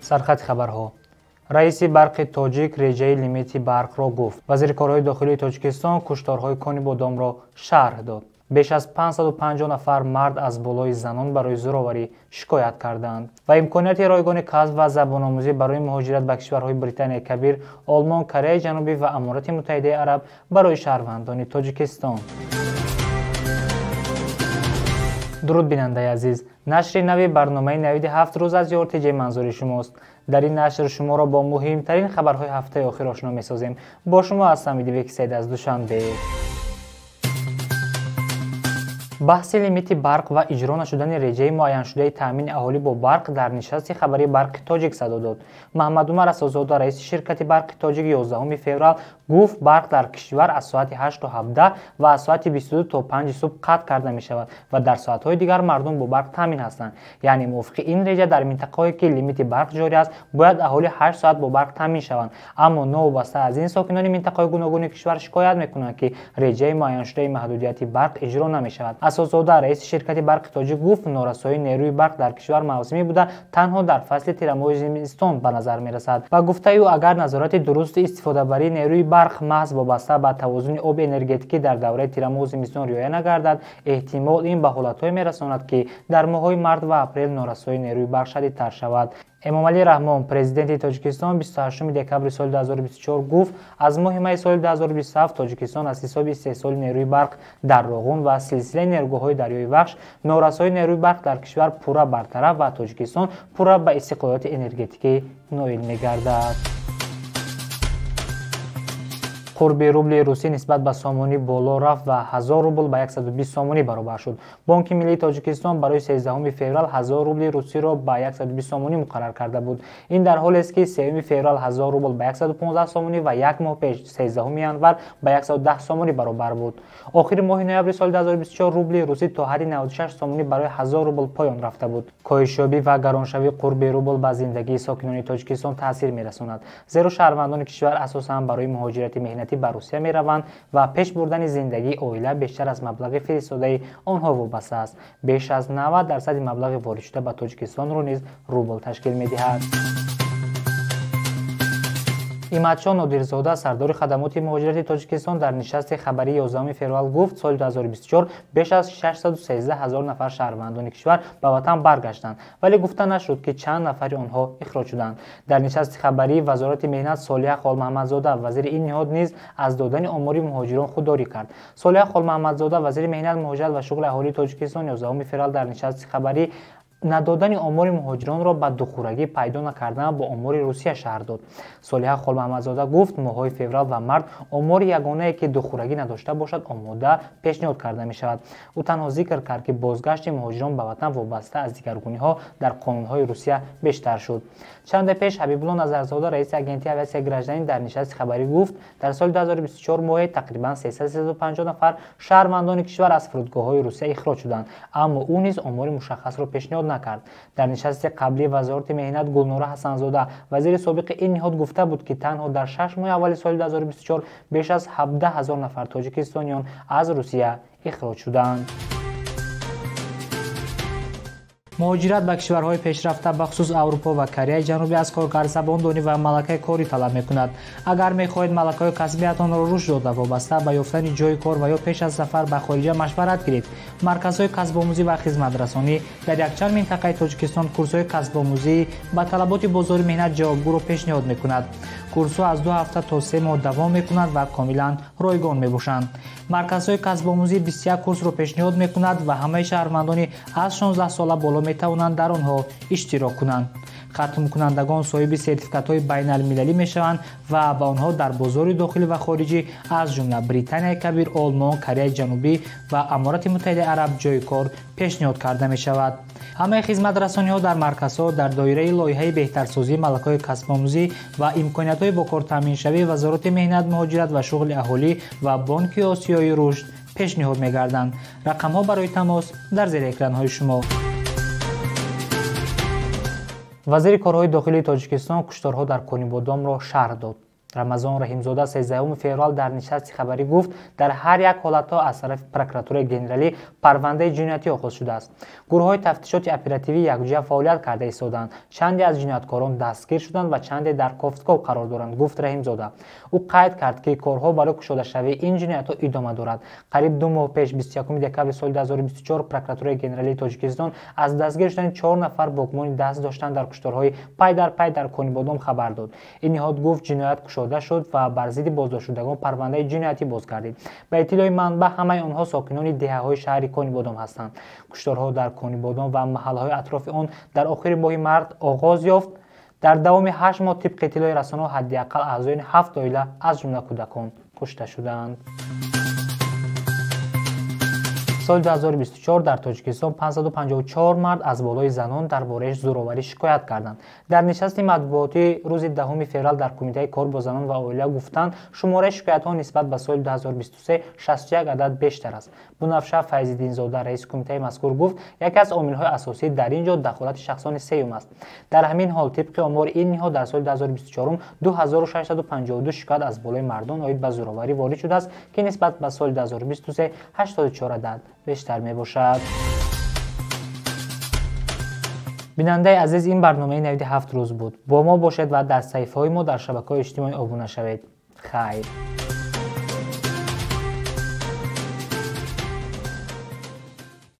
Сархати хабарҳо. Раиси Барқи Тоҷик реҷаи лимити барқро гуфт. Вазири корҳои дохилии Тоҷикистон кушторҳои Конибодомро шарҳ дод. Беш аз 550 нафар мард аз болои занон барои зӯроварӣ шикоят карданд. Ва имконияти ройгони касб ва забономӯзӣ барои муҳоҷират ба кишварҳои Британияи Кабир, Олмон, Кореяи Ҷанубӣ ва Аморати Муттаҳидаи Араб барои шаҳрвандони Тоҷикистон. Дуруд, бинандаи азиз! Нашри нави барномаи навиди 7 рӯз аз ЮРТЖ манзури шумост. Дар ин нашр шуморо бо муҳимтарин хабарҳои ҳафтаи охир ошно месозем. Бо шумо ҳастам Идибек Саид аз Душанбе. Баҳси лимити барқ ва иҷро нашудани реҷаи муайяншудаи таъмини аҳолӣ бо барқ дар нишасти хабарии Барқи Тоҷик садо дод. Маҳмадумар Асозода, раиси ширкати Барқи Тоҷик, 11 феврал гуфт, барқ дар кишвар аз соати 8 то 17 ва аз соати 22 то 5 субҳ қатъ карда мешавад ва дар соатҳои дигар мардум бо барқ таъмин ҳастанд. Яъне мувофиқи ин реҷа дар минтақаҳое ки лимити барқ ҷорӣ аст, бояд аҳолӣ 8 соат бо барқ таъмин шаванд. Аммо новобаста аз ин сокинони минтақаҳои гуногуни кишвар шикоят мекунанд, ки реҷаи муайяншудаи маҳдудияти барқ иҷро намешавад. Асосзода, раиси ширкати Барқи Тоҷик, гуфт, норасоии нерӯи барқ дар кишвар мавсимӣ буда, танҳо дар фасли тирамоҳи зимистон ба назар мерасад. Ба гуфтаи ӯ, агар назорати дурусти истифодабарии нерӯи барқ маҳз вобаста ба тавозуни оби энергетикӣ дар давраи тирамоҳу зимистон риоя нагардад, эҳтимол ин ба ҳолатҳое мерасонад, ки дар моҳҳои март ва апрел норасоии нерӯи барқ шадидтар шавад. Эмомалӣ Раҳмон, президенти Тоҷикистон, 28 декабри соли 2024 гуфт, аз моҳи майи соли 2027 Тоҷикистон аз ҳисоби истеҳсоли нерӯи барқ дар Роғун ва силсилаи нерӯгоҳҳои дарёи Вахш норасоии нерӯи барқ дар кишвар пурра бартараф ва Тоҷикистон пурра ба истиқлолияти энергетикӣ ноил мегардад. Қурби рубли русӣ нисбат ба сомонӣ боло рафт ва 1000 рубл ба 120 сомонӣ баробар шуд. Бонки миллии Тоҷикистон барои 13 феврал 1000 рубли русиро ба 120 сомонӣ муқаррар карда буд. Ин дар ҳолест, ки 3 феврал 1000 рубл ба 115 сомонӣ ва як моҳ пеш, 13 январ, ба 110 сомонӣ баробар буд. Охири моҳи ноябри соли 2024 рубли русӣ то ҳадди 96 сомонӣ барои 1000 рубл поён рафта буд. Коҳишёбӣ ва гароншавии қурби рубл ба зиндагии сокинони Тоҷикистон таъсир мерасонад, зеро шаҳрвандони кишвар асосан барои муҳоҷирати меҳнатӣ ба Русия мераванд ва пеш бурдани зиндагии оила бештар аз маблағи фиристодаи онҳо вобаста аст. Беш аз 90% маблағи воридшуда ба Тоҷикистонро низ рубл ташкил медиҳад. Имадшоҳ Нодирзода, сардори хадамоти муҳоҷирати Тоҷикистон, дар нишасти хабарии 11 феврал гуфт, соли 2024 беш аз 613 ҳазор нафар шаҳрвандони кишвар ба ватан баргаштанд, вале гуфта нашуд, ки чанд нафари онҳо ихроҷ шуданд. Дар нишасти хабарии Вазорати меҳнат Солиҳа Холмаҳмадзода, вазири ин ниҳод, низ аз додани омори муҳоҷирон худдорӣ кард. Солиҳа Холмаҳмадзода, вазири меҳнат, муҳоҷират ва шуғли аҳолии Тоҷикистон, 11 феврал дар нишасти хабарӣ надодани омори муҳоҷиронро ба духурагӣ пайдо накардан бо омори Русия шарҳ дод. Солиҳа Холмаҳмадзода гуфт, моҳҳои феврал ва март омори ягонае, ки духурагӣ надошта бошад, омода пешниҳод карда мешавад. Ӯ танҳо зикр кард, ки бозгашти муҳоҷирон ба ватан вобаста аз дигаргуниҳо дар қонунҳои Русия бештар шуд. Чанде пеш Ҳабибулло Назарзода, раиси агентии авиатсияи гражданӣ, дар нишасти хабарӣ гуфт, дар соли 2024 моҳе тақрибан 350 нафар шаҳрвандони кишвар аз фурудгоҳҳои Русия ихроҷ шуданд, аммо ӯ низ омори мушаххасро пешниҳод накард. Дар нишасти қаблии Вазорати меҳнат Гулнора Ҳасанзода, вазири собиқи ин ниҳод, гуфта буд, ки танҳо дар 6 моҳи аввали соли 2024 беш аз 17 ҳазор нафар тоҷикистониён аз Русия ихроҷ шуданд. Муҳоҷират ба кишварҳои пешрафта, бахусус Аврупо ва Кореяи Ҷанубӣ, аз коргар забондонӣ ва малакаи корӣ талаб мекунад. Агар мехоҳед малакаҳои касбиятонро рушд дода, вобаста ба ёфтани ҷойи кор ва ё пеш аз сафар ба хориҷа машварат гиред. Марказҳои касбомӯзӣ ва хизматрасонӣ дар якчанд минтақаи Тоҷикистон курсҳои касбомӯзӣ ба талаботи бозори меҳнат ҷавобгӯро пешниҳод мекунад. Курсҳо аз 2 ҳафта то 3 моҳ давом мекунанд ва комилан ройгон мебошанд. Марказҳои касбомӯзӣ 21 курсро пешниҳод мекунад ва ҳамаи шаҳрвандони аз 16 сола боло метавонанд дар онҳо иштирок кунанд. Хатмкунандагон соҳиби сертификатҳои байналмилалӣ мешаванд ва ба онҳо дар бозори дохилӣ ва хориҷӣ, аз ҷумла Британияи Кабир, Олмон, Кореяи Ҷанубӣ ва Аморати Муттаҳидаи Араб ҷойи кор пешниҳод карда мешавад. Ҳамаи хизматрасониҳо дар марказҳо дар доираи лоиҳаи беҳтарсозии малакаҳои касбомӯзӣ ва имкониятҳои бо кор таъминшавии Вазорати меҳнат, муҳоҷират ва шуғли аҳолӣ ва Бонки Осиёии рушд пешниҳод мегарданд. Рақамҳо барои тамос дар зери экранҳои шумо. Вазири корҳои дохилии Тоҷикистон кушторҳо дар Конибодомро шарҳ дод. Рамазон Раҳимзода 13 феврал дар нишасти хабарӣ гуфт, дар ҳар як ҳолатҳо аз тарафи прокуратураи генералӣ парвандаи ҷиноятӣ оғоз шудааст. Гурӯҳҳои тафтишоти оперативӣ якҷоя фаъолият карда истодаанд. Чанде аз ҷинояткорон дастгир шуданд ва чанде дар кофтков қарор доранд, гуфт Раҳимзода. Ӯ қайд кард, ки корҳо барои кушодашавии ин ҷиноятҳо идома дорад. Қариб 2 моҳ пеш, 21 декабри соли 2024, прокуратураи генералии Тоҷикистон аз дастгир шудани 4 нафар бо гумони даст доштан дар кушторҳои пай дар пай дар Конибодом хабар дод. Ин ниҳод гуфт, ҷиноят кушода шуд ва бар зидди боздоштшудагон парвандаи ҷиноятӣ боз гардид. Ба иттилои манбаъ, ҳамаи онҳо сокинони деҳаҳои шаҳри Конибодом ҳастанд. Кушторҳо дар Конибодом ва маҳаллаҳои атрофи он дар охири моҳи март оғоз ёфт. Дар давоми 8 моҳ, тибқи иттилои расонаҳо, ҳадди ақал аъзоёни 7 оила, аз ҷумла кӯдакон, кушта шуданд. Соли 2024 дар Тоҷикистон 554 мард аз болои занон дар бораи зӯроварӣ шикоят карданд. Дар нишасти матбуотӣ рӯзи 10 феврал дар Кумитаи кор бо занон ва оила гуфтанд, шумораи шикоятҳо нисбат ба соли 2023 61 адад бештар аст. Бунафша Файзиддинзода, раиси кумитаи мазкур, гуфт, яке аз омилҳои асосӣ дар ин ҷо дахолати шахсони сеюм аст. Дар ҳамин ҳол, тибқи омори ин ниҳод, дар соли 2024 2652 шикоят аз болои мардон оид ба зӯроварӣ ворид шудааст, ки нисбат ба соли 2023 84 адад бештар мебошад. Бинандаи азиз, ин барномаи навиди 7 рӯз буд. Бо мо бошед ва дар саҳифаҳои мо дар шабакаҳои иҷтимоӣ обуна шавед. Хайр.